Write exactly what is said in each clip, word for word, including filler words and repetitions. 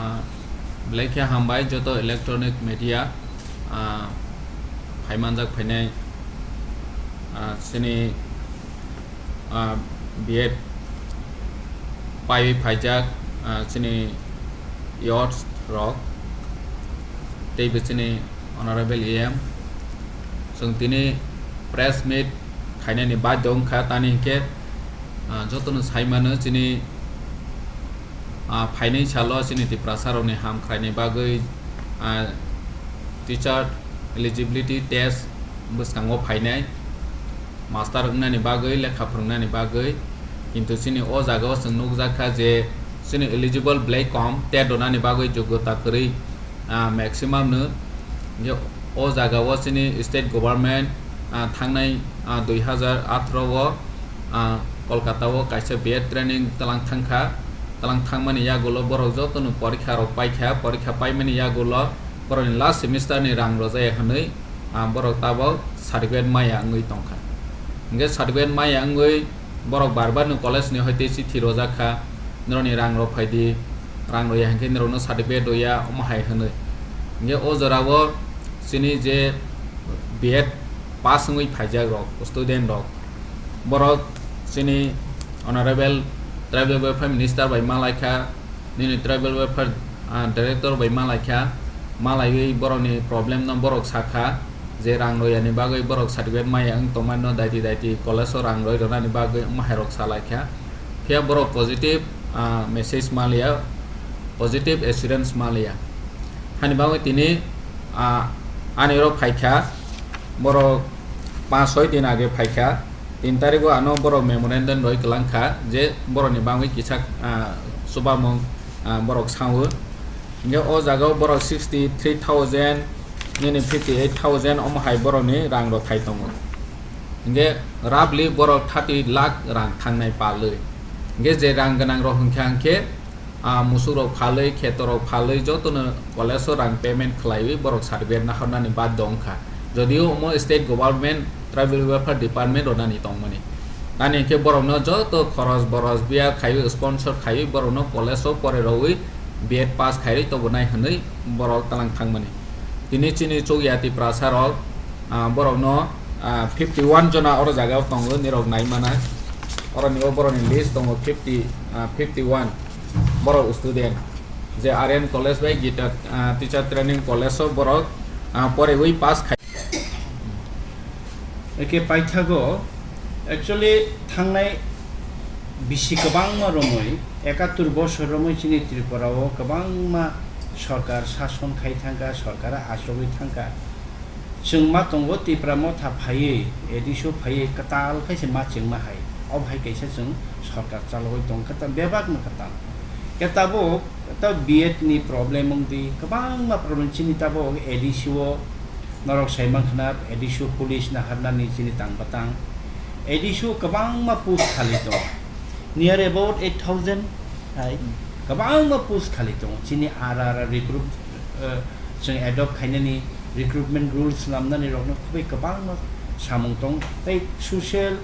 Ah, belai khe hambai joto electronic media, ah, phaimanjak phainai, ah, chini, ah, B Ed paiwi phaijak, ah, chini youths rok, teibo chini Honorable E M. Chwng tini press meet khainani badhyo wngkha, tani hinkhe, ah, jotono saimano chini, ah, phainai salo chini Tiprasa rokni ham khlaini bagwi, ah, teacher eligibility test bwskango phainai, master wngnani bagwi, lekha phwrwngnani bagwi, kintu chini o jagao chwng nukjakha je chini eligible belai kom, tet rwnani bagwi jogyota kwrwi, ah, maximum no. Hinkhe o jagao chini state government, ah, thangnai, ah, dui hazar atharo o, ah, Kolkata o kaisa B Ed training tlang thangkha, tlang thangmani yagulo borok jotono porikha rok paikha, porikha paimani yagulo borokni last semester ni rang rwjaya hwnwi, ah, borok tabok certificate maya wngwi tongkha. Hinkhe certificate maya wngwi borok bar bar no college ni hoite chithi rojak kha, norokni rang rok phaidi, rang roya hinkhe norokno certificate roya, omo hai hwnwi. Hinkhe o jorao chini je B Ed pass wngwi phaijak rok, student rok, borok chini Honorable Tribal Welfare Minister bai malaikha, nini Tribal Welfare, ah, Director bai malaikha, malaiwi borokni problem no borok sakha, je rang royani bagwi borok certificate maya wng tongmani no daiti daiti college o rang roi rwnani bagwi omo hai rok salaikha. Phiya borok positive, ah, message maliya, positive assurance maliya. Hani bagwi tini, ah, ani oro phaikha, borok panch soi din age phaikha, tin tarikgo ano borok memorandum roi kwlangkha je borokni bagwi kisa, ah, chubamung, ah, borok sao. Hinkhe o jagao borok sixty three thousand, nini fifty eight thousand omo hai borokni rang rok thai tongo. Hinkhe roughly borok thirty lakh rang thangnai palwi. Hinkhe je rang gwnang rok hinkha hinkhe, ah, musuk rok phalwi, kheto rok phalwi jotono college o rang payment khlaiwi borok certificate nahornani badhyo wngkha. Jodio omo state government tribal welfare department rwnani tongmani. Tani hinkhe borokno joto khoros boros biya khaiwi sponsor khaiwi borokno college o pore rwwi B Ed pass khaiwi tobonai hwnwi borok tlang thangmani. Tini chini chukya Tiprasa rok, ah, borokno, ah, fifty one jona oro jagao tongo, nirok nai mana. Oroni o borokni list tongo fifty, ah, fifty one borok student. Je R N College bai Gita, ah, Teacher Training College o borok, ah, poriwi pass khai. Eke paithago, actually, thangnai bisi kwbangma romwi, ekattor bosor romwi chini Tripura o kwbangma sorkar sason khai thangkha, sorkar achugwi thangkha. Chwng ma tongo Tipra Motha phaiwi, A D C o phaiwi kwtal khe se ma chengma hai. Obo hai kaisa chwng sorkar chalogwi tong khe ta bebak no kwtal. Khe tabuk ta B Ed ni problem wng di, kwbangma problem chini tabuk A D C o norok sai mankha na A D C o police naharnani chini tang batang. A D C o kwbangma post khali tongo. Near about eight thousand hai kwbangma post khali tongo. Chini ara ara recruit, eh, chwng adopt khainani recruitment rules swnamnani rokno khubui kwbangma samung tong tei social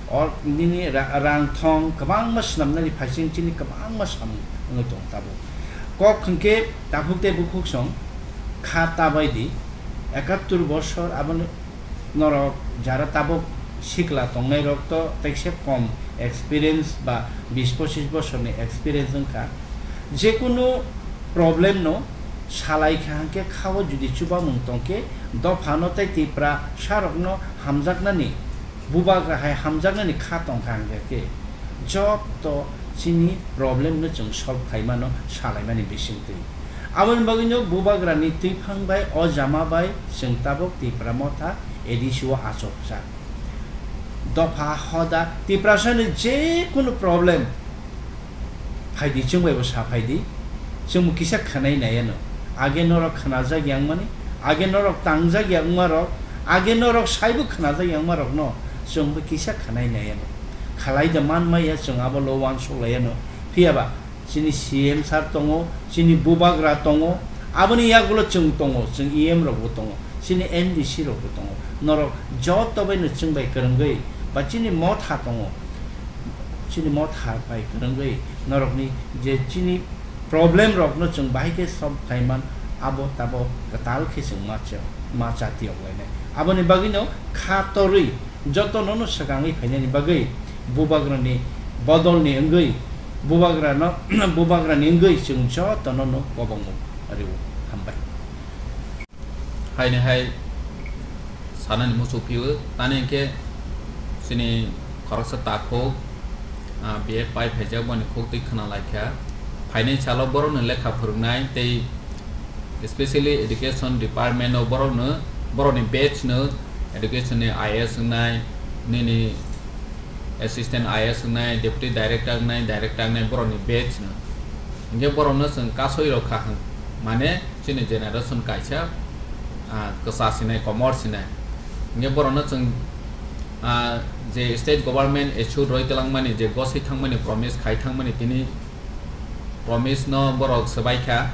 or nini ra-, rang thong kwbangma swnamnani phaising chini kwbangma samung wngwi tong tabuk. Kok hwnkhe takhuk tei bukhuk song kha ta bai di ekattor bosor abono norok jara tabuk sikla tongnai rok to tekse kom experience ba bis pochis bosorni experience wngkha. Jekunu problem no salai kha hwnkhe khao jodi chubamung tongkhe dophano tei Tipra sarokno hamjaknani bubagra hai hamjaknani kha tongkha hwnkhe khe jotto chini problem no chwng solve khaimano salaimani bisingtwi. Aboni bagwino bubagrani twiphang bai o jama bai chwng tabuk Tipra Motha A D C o achukjak. Dopha hoda Tiprasani jekunu problem phaidi chwng bai bo sa phaidi, chwng bo kisa khwnai nai ano. Age norok khwnajak ya wngmani, age norok tangjak ya wngma rok, age norok saibo khwnajak ya wngma rokno chwng bo kisa khwnai nai ano. Khalai da man maya chwng abo lo uansuk lai ano. Phiya ba chini C M sir tongo, chini bubagra tongo, aboni yagulo chwng tongo, chwng E M rokbo tongo, chini M D C rokbo tongo. Norok joto bai no chwng bai kwrwngwi ba chini motha tongo, chini motha bai kwrwngwi norokni je chini Problem rokno chwng bahai khe solve khlaiman, abo tabo kwtal khe chwng ma cha-, ma chatiyok lainai. Aboni bagwino kha torwi jotono no swkangwi phainani bagwi bubagrani bodolni wngwi bubagrano, bubagrani wngwi chwng jotono no kobongmung rw-o. Hambai. Haini hai sanani muchuk phio, tani hinkhe chini khoroksa takhuk, ah, B Ed pai phaijak, boni khuk twi khna lai kha. Phainai salo borokno lekha phwrwngnai tei specially education department o borokno, borokni batch no education ni I A S wngnai, nini assistant I A S wngnai, deputy director wngnai, director wngnai, borokni batch no. Hinkhe borokno chwng kasoi rw kha hwn, mane chini generation kaisa, ah, kwcha sinai, komor sinai. Hinkhe borokno chwng, ah, je state government issue roi twlangmani, je gosoi thangmani, promise khai thangmani, tini promise no borok swbai kha,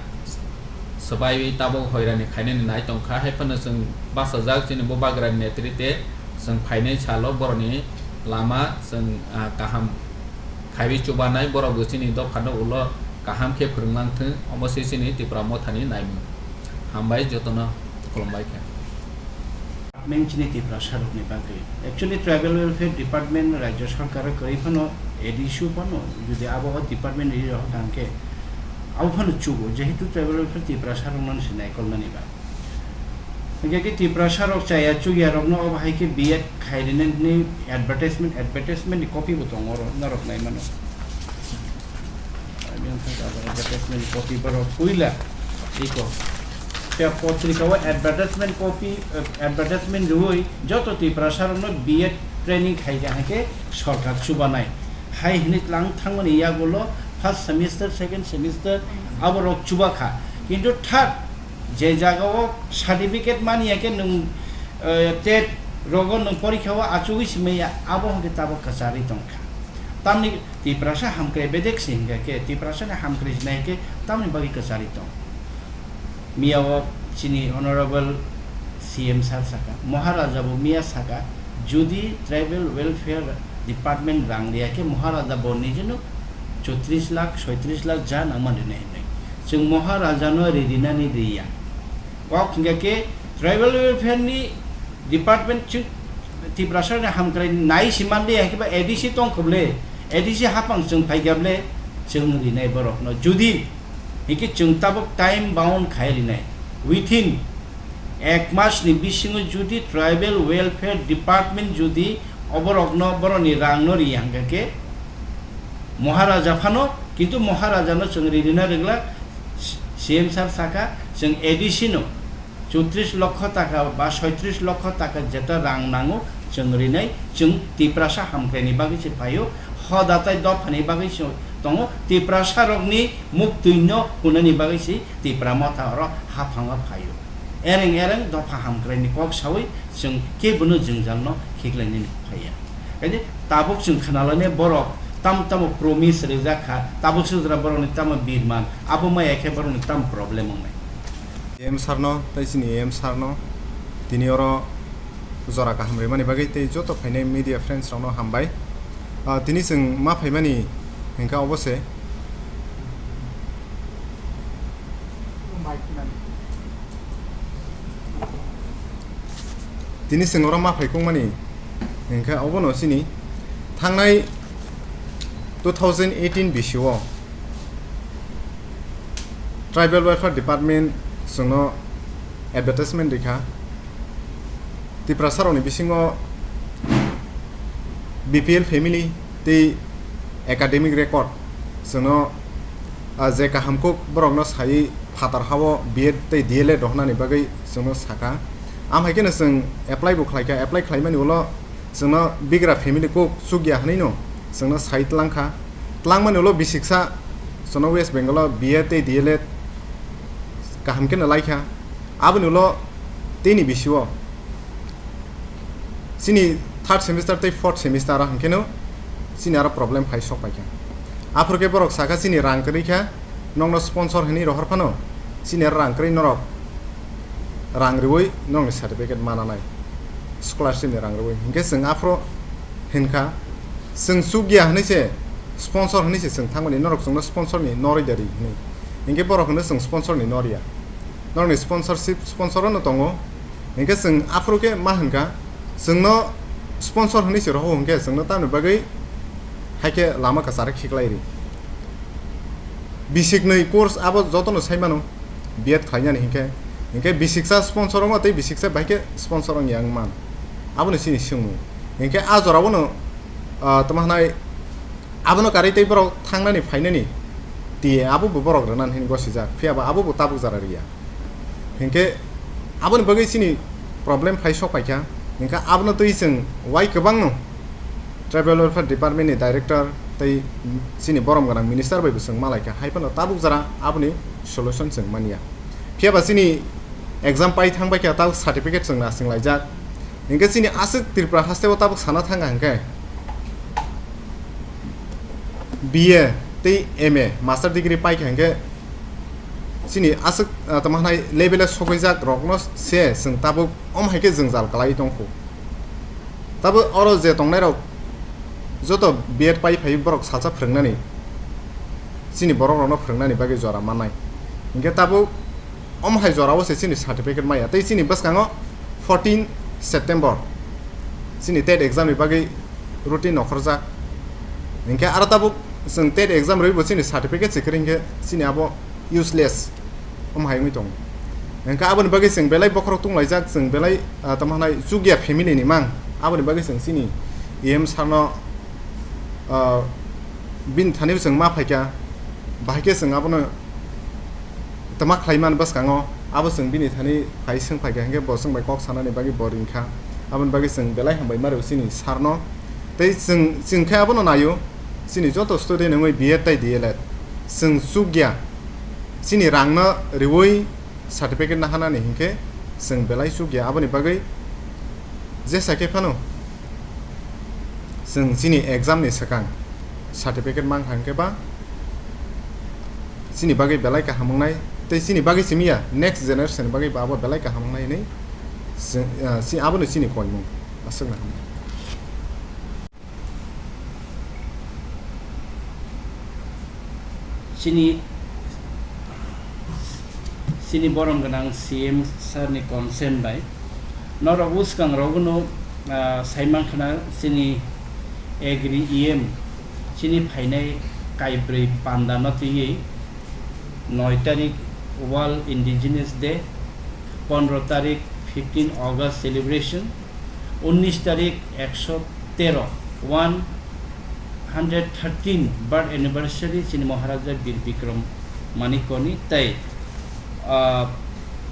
swbaiwi tabuk hoirani khainani nai tong kha. Hai phano chwng bachajak chini bubagrani netrite chwng phainai salo borokni lama chwng, ah, kaham khaiwi chubanai, borokbo chini dophano ulo kaham khe phwrwng mang thung, omo se chini Tipra Mothani naimung. Hambai jotono, khulumbai kha. Department chini Tiprasa rokni bagwi. Actually, Tribal Welfare Department Rajya Sarkar kwrwi phano, A D C o phano, jodi abo o department ri rok hwnkha hwnkhe, abo phano chugo, jehetu Tribal Welfare Tiprasa rokno se naikolnani ba. Hwnkhe khe Tiprasa rok chaya chukya rokno obo hai khe B Ed khai rinani advertisement, advertisement ni copy bo tongo oro, norok nai mano. Ani wngkha advertisement copy borok puila iko. Tei potrika o advertisement copy, eh, advertisement rwui joto Tiprasa rokno B Ed training khai kha hwnkhe sorkar chubanai. Hai hwnwi tlang thangmani yagulo first semester, second semester aborok chuba kha. Kintu third je jaga o certificate mani ya khe nwng, eh, tet rogo nwng porikha o achugwi si maya, abo hwnkhe tabok kwcharwi tong kha. Tamni Tiprasa hamkrai bedek se hingka khe, Tiprasa ni hamkrai sinai khe tamni bagwi kwcharwi tong. Miya o chini Honorable C M sir saka, Maharaja bo miya saka, jodi Tribal Welfare Department rang riya khe Maharaja bo nijino chotris lakh, soitris lakh ja nangma rinai hinwi. Chwng Maharaja no ri rinani riya. Kok hingka khe Tribal Welfare ni Department chwng Tiprasa ni hamkrai nai si man de, hai khe ba A D C tong kho ble, A D C hapang chwng phai kha ble, chwng rinai borok no. Jodi hingke chwng tabok time bound khai rinai, within ek mas ni bisingo jodi Tribal Welfare Department jodi oborok no, borok ni rang no ri hingka khe Maharaja phano, kintu Maharaja no chwng ri rina rwgla, C M sir saka chwng A D C no chotris lokho taka ba soitris lokho taka jeta rang nango chwng rinai, chwng Tiprasa hamkrai ni bagwi se phaio, hoda tai dopha ni bagwi se tongo, Tiprasa rok ni muktwi no huna ni bagwi se Tipra Motha oro haphango phaio. Ereng ereng dopha hamkrai ni kok sawi chwng kebo no jwngjal no khiklai nini phaiya. Kaje tabuk chwng khna lane borok tam tamo promise rijak kha, tabuk se jora borok ni tamo birman, abo maya khe borok ni tamo problem wngnai. M sir no, tei chini M sir no, tini oro jora kaham rimani bagwi tei joto phainai media friends rok no hambai. Ah, tini chwng ma phaimani hingka obo se. Tini chwng oro ma phaikukmani hingkhe obono chini thangnai two thousand eighteen bisio Tribal Welfare Department chwngno advertisement rikha. Tiprasarokni bisingo B P L family tei academic record chwngno, ah, je kaham kuk borokno sai phatar hao B Ed tei D L Ed rohornani bagwi chwngno sakha. Am hai kheno chwng apply bo khlaikha, apply khlaimani ulo chwngno bigra family kuk chukya hwnwi no chwngno sai twlangkha. Twlangmani ulo bisiksa chwngno West Bengal o B Ed tei D L Ed kaham kheno laikha. Aboni ulo tini bisio chini third semester tei fourth semester o hwnkheno chini aro problem phai sok paikha. Aphuru khe borok sakha chini rang kwrwi kha, nokno sponsor hwnwi rohor phano chini aro rang kwrwi norok rang riwi nokni certificate mananai, scholarship ni rang riwi. Hinkhe chwng aphuru hinkha, chwng chukya hwnwi se sponsor hwnwi se chwng thangmani, norok chwngno sponsor ni noroi da ri hwnwi. Hinkhe borok hwno chwng sponsor ni nor ya. Norokni sponsorship, sponsor no tongo. Hinkhe chwng aphuru khe ma hwnkha, chwngno sponsor hwnwi se rohor hwnkhe chwngno tamni bagwi haikhe lama kwcharo khiklai ri. Bisiknwi course abo jotono sai mano, B Ed khlainani hinkhe. Hinkhe bisiksa sponsor wngma tei bisiksa bai khe sponsor wngya wng man. Aboni chini swngmung. Hinkhe a jorao no, ah, tamo hwnai, abono karwi tei borok thangnani phainani T A abo bo borok rwnani hwnwi gosijak, phiya ba abo bo tabuk jora rwya. Hinkhe aboni bagwi chini problem phai sok paikha. Hinkhe abono twi chwng wai kwbangno Tribal Welfare Department ni Director tei chini borom gwnang minister bai bo chwng malaikha, hai phano tabuk jora aboni solution chwng manya. Phiya ba chini exam pai thang baikha, tabuk certificate chwng nasing laijak. Hinkhe chini aswk Tripura haste o tabuk sana thangkha hinkhe B A tei M A master degree paikha hinkhe chini aswk, ah, tamo hwnai level o sokwijak rokno se chwng tabuk om hai khe jwngjal kwlai tongkhu. Tabuk oro je tongnairok joto B Ed pai phai borok salsa phwrwngnani, chini borok rokno phwrwngnani bagwi jora mannai. Hinkhe tabuk om hai jorao se chini certificate maya. Tei chini bwskango fourteen September chini TET exam ni bagwi routine nokhorjak. Hinkhe aro tabuk chwng TET exam rwui bo chini certificate se kwrwi hinkhe chini abo useless. Om hai wngwi tongo. Hinkhe aboni bagwi chwng belai bokhorok tunglaijak, chwng belai, ah, tamo hwnai chukya family ni mang. Aboni bagwi chwng chini E M sir no, ah, bini thani chwng ma phaikha, bahai khe chwng abono tama khlai man bwskango, abo chwng bini thani phai swng phaikha, hinkhe bo chwng bai kok sanani bagwi bo ringkha. Aboni bagwi chwng belai hambai ma rw chini sir no. Tei chwng, chwng khe abono naio, chini joto student wngwi B Ed tei D L Ed, chwng chukya, chini rangno riwi certificate nahanani hinkhe chwng belai chukya. Aboni bagwi jesa khe phano chwng chini exam ni swkang certificate mankha hinkhe ba chini bagwi belai kaham wngnai, tei chini bagwi simi ya, next generation ni bagwi ba abo belai kaham wngnai hinwi chwng, ah, si-, abono chini koimung aswkno hamya. Chini, chini borom gwnang C M sir ni consent bai norok bwskangrok no, ah, saiman khna chini Agri E M chini phainai kaibrwi panda no twiwi noi tarik World Indigenous Day, pondro tarik fifteen August celebration, unnish tarik ekso tero, one hundred thirteen birth anniversary chini Maharaja Bir Bikram Manikya ni, tei, ah,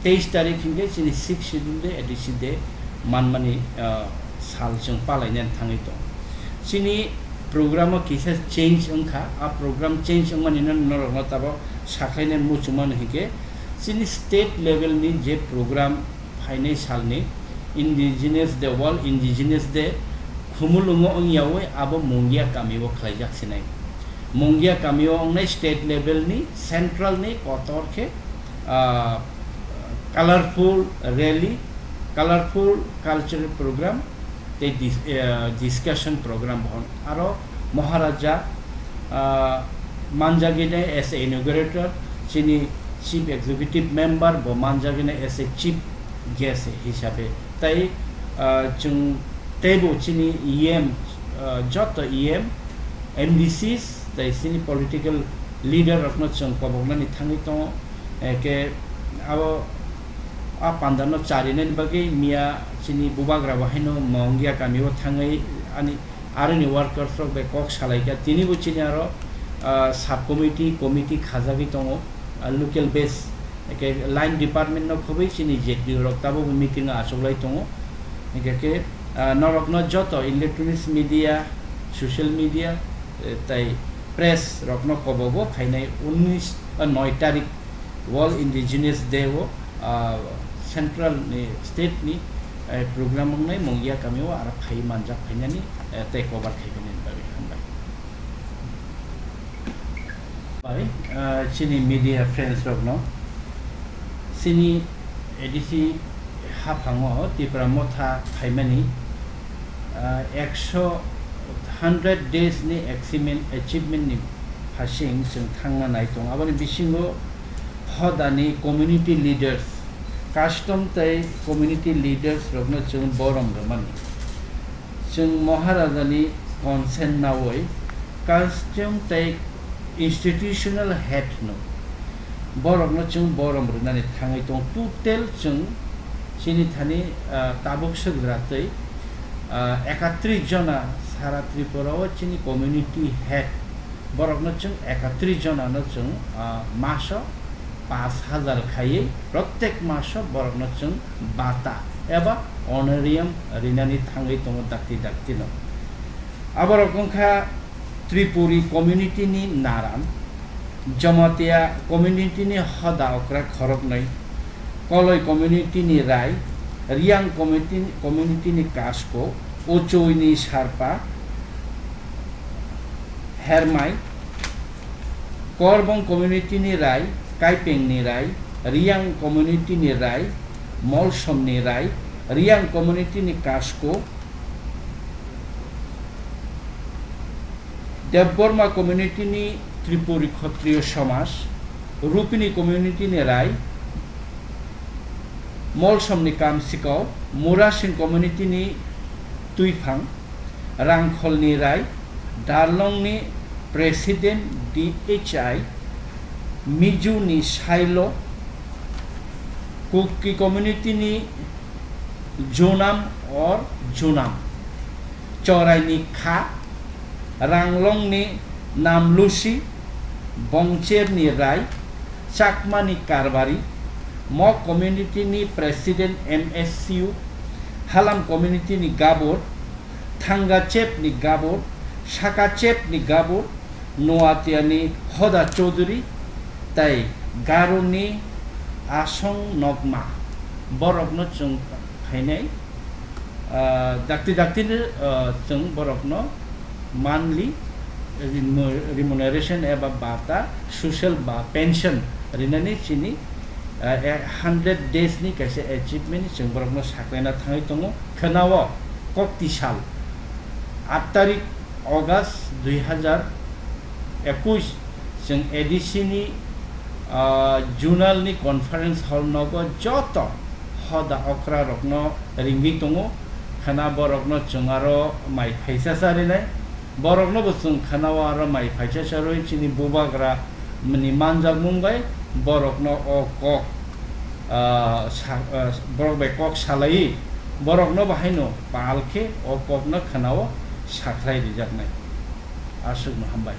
teis tarik hinkhe chini Sixth Schedule Day, A D C Day manmani, ah, sal chwng palainani thangwi tongo. Chini program o kisa change wngkha, a program change wngmani no norokno tabok sakhlainani muchungmano hinkhe chini state level ni je program phainai salni Indigenous Day, World Indigenous Day, Khumulwngo wngyawi abo Mungia kamio khlaijak sinai. Mungia kamio wngnai state level ni, central ni kotor khe, ah, colorful rally, colorful cultural program, tei dis-, eh, discussion program bohon. Aro Maharaja, ah, manjagini as a inaugurator, chini chief executive member bo manjagini as a chief guest hisabe. Tai, ah, chwng teibo chini E M, ah, joto E M, M D Cs, tai chini political leader rokno chwng koboknani thangwi tongo. Eke abo a pandano charinani bagwi miya chini bubagra bo haino Mongia kamio thangwi ani aroni workers rok bai kok salaikha. Tinibo chini aro, ah, sub committee, committee khajagwi tongo, ah, local base. Eke line department no khobwi chini Z D O rok tabukbo meeting o achuklai tongo. Hinkhe khe, ah, norokno joto electronics media, social media, eh, tai press rokno kobogo phainai unnish, ah, noi tarik World Indigenous Day o, ah, central ni state ni, eh, program wngnai Mongia kamio aro phai manjak phainani, eh, tei cover khaibainani bagwi hambai. Bai, ah, chini media friends rokno chini A D C haphango Tipra Motha phaimani, ah, ekso, hundred days ni achievement, achievement ni phasing chwng thangna nai tongo. Aboni bisingo hodani community leaders, custom tei community leaders rokno chwng borom rwmani. Chwng Maharajani consent nawi custom tei institutional head no borokno chwng borom rwnani thangwi tong. Total chwng chini thani, ah, tabuk swk ratwi, ah, ekatris jona sara Tripura o chini community head borokno chwng ekatris jona no chwng, ah, maso pash hajar khaiwi protek maso borokno chwng bata eba honorarium rinani thangwi tongo dakti dakti no. Aborok wngkha Tripuri community ni Naram, Jamatia community ni hoda okra khoroknwi, Koloi community ni Rai, Riang community, community ni Kasko, Ochoi ni Sarpa, Hermai, Korbong community ni Rai, Kaipeng ni Rai, Riang community ni Rai, Molsom ni Rai, Riang community ni Kasko, Debbarma community ni Tripuri Khotriyo Somaj, Rupini community ni Rai, Molsom ni Kamsikau, Murasing community ni Tuiphang, Rangkhol ni Rai, Darlong ni President D H I, Mizu ni Sailo, Kuki community ni Junam or Junam, Chorai ni Kha, Ranglong ni Namlusi, Bongcher ni Rai, Chakma ni Karbari, Mok community ni President M S C U, Halam community ni Gabur, Thangachep ni Gabur, Sakachep ni Gabur, Noatia ni Hoda Chaudhuri, tei Garo ni Asong Nokma. Borokno chwng phainai, ah, dakti dakti ni, ah, chwng borokno monthly remu-, remuneration eba bata, social ba pension rinani chini, ah, a hundred days ni kaisa achievement ni chwng borokno saklaina thangwi tongo. Khwnao kokti sal, aat tarik August dui hazar ekush, chwng A D C ni, ah, zonal ni conference hall nogo joto hoda okra rokno ringwi tongo. Khwna borokno chwng aro mai phaisa charinai. Borokno bo chwng khwnao aro mai phaisa charwi chini bubagra ni manjakmung bai borokno o kok, ah, sa-, ah, borok bai kok salaiwi borokno bo haino pal khe o kokno khwnao sakhlai rijaknai. Aswkno hambai.